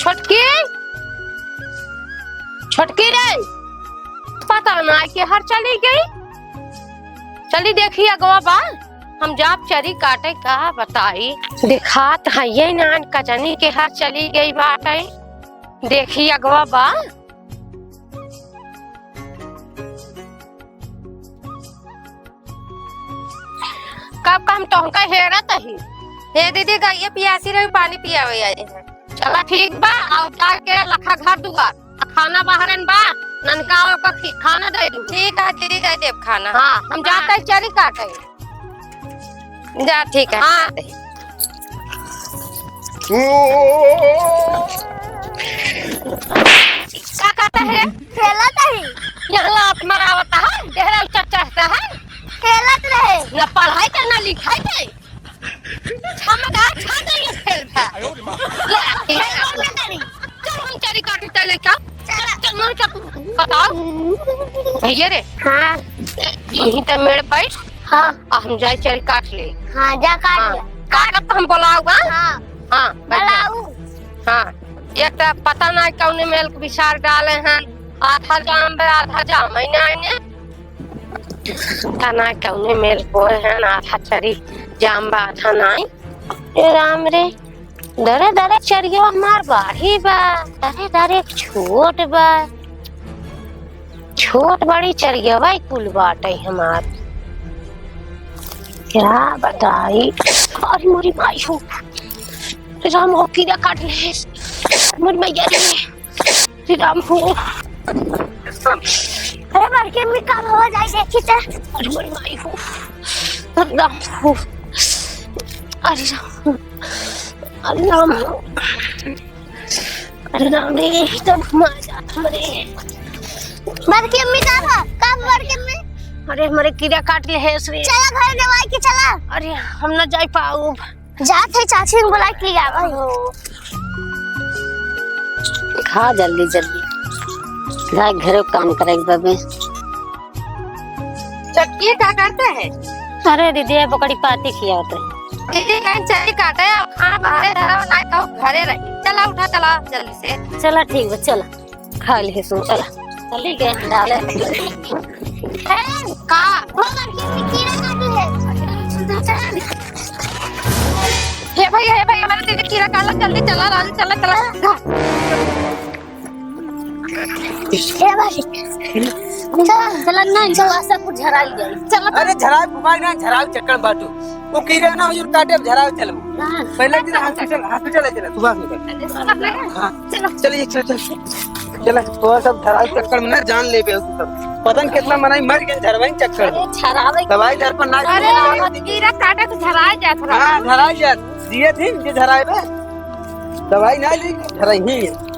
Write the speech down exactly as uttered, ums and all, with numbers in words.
छोटकी, छोटकी रे, पता ना केहर चली गई। चली देखी अगवा बा, हम जाब चरी काटे का बताई। देखात है ये नान कजनी केहर चली गई बाटे। देखी अगवा बा। कब का हम तोहका हेरत ही। हे दीदी, गइया पियासी रही, पानी पियावे आई है। चला ठीक बा, अब जाके लखा घर दुआर, आ खाना बाहरन बा, ननका ओका खी-, खाना दे दू। ठीक है दीदी, दे देब खाना। हाँ, हम जाते ही चरी काटे। जा, ठीक है। हाँ। का कहता है? खेलत ही। यहाँ लात मरावता है, डेहरा ऊँचा चढ़ता है। खेलत रहे। न पढ़ाई के, न लिखाई के। हम गाँव छोड़ देंगे खेल का। ले, खेल में करी। चल, हम चरी काट के चले का? चल, चल, मन का बताओ। भैया रे। हाँ। यहीं ते मेड़ बैठ। हाँ। आ हम जाए चरी काट ले। हाँ, जा काट हाँ। ले। काटत हम बोलाऊगा। हाँ। हाँ, बैठ जा। बोलाऊ। हाँ। एक तो पता ना कौने मेल के विचार डाले हैं। आधा जाम बे, आधा जाम है ना इन्हें। पता ना कौने मेल कोए हैं, आधा चरी जाम बा, आधा नाई। ए राम रे, दरे दरे चरिया हमार बाढ़ी बा, दरे दरे छोट बा, छोट बड़ी चरिया बा, कुल बाटे हमार। क्या बताई, अरे मोरी माई हो, राम हो, कीड़ा काट ले, मोरी मैया रे। श्री राम हो। अरे बड़की अम्मी, का हो जाए, देखी त। अरे मोरी माई हो। अरे राम हो। अरे राम हो। अरे राम हो। अरे राम रे, यही तो घुमा जात हमरे। बड़की अम्मी, का बा? का बड़की अम्मी? अरे हमरे कीड़ा काट ले है श्री। चला घरे दवाई की चला। अरे हम ना जाई पाउब। जात है चाची ने बुला के ले आवा हो। खा जल्दी जल्दी, जा घरे काम करे के बबे। चक्की का करते है? अरे दीदी, ये बकरी पाती खियावत है। दीदी कहीं चली काटे, अब खाना बाहरे धरा ना, तो घरे रही। चला उठा, चला जल्दी से। चला ठीक बा, चला। खा ले सो, चला। चली गए हम डाले। ए, का? वो बड़की अम्मी कीड़ा काटी है। हे भैया, हे भैया, हमारे दीदी कीड़ा काला, जल्दी चला, राजू, चला, चला। हे भाई, चला, चला ना, चला, सब कुछ झराई जाए। चला। अरे, झराई बुमाई ना, झराई चक्कर बाटू। वो कीड़ा ना, हुजूर काटे, अब झराई चलो। हाँ। पहले दिन hospital, hospital है, चला, सुबह में। हाँ। चलो। चलिए, चलो, चलो। चलो, तो सब झराई चक्कर में ना जान ले बे सब। पता नहीं कितना मनई मर गए झरवाई चक्कर में। अरे, झरावे दवाई धर पर ना। अरे, कीड़ा काटे तो झराए जात रहा। हाँ, झराए जात। दिए थे, ये झराए बे। दवाई ना ली, झराई ही है।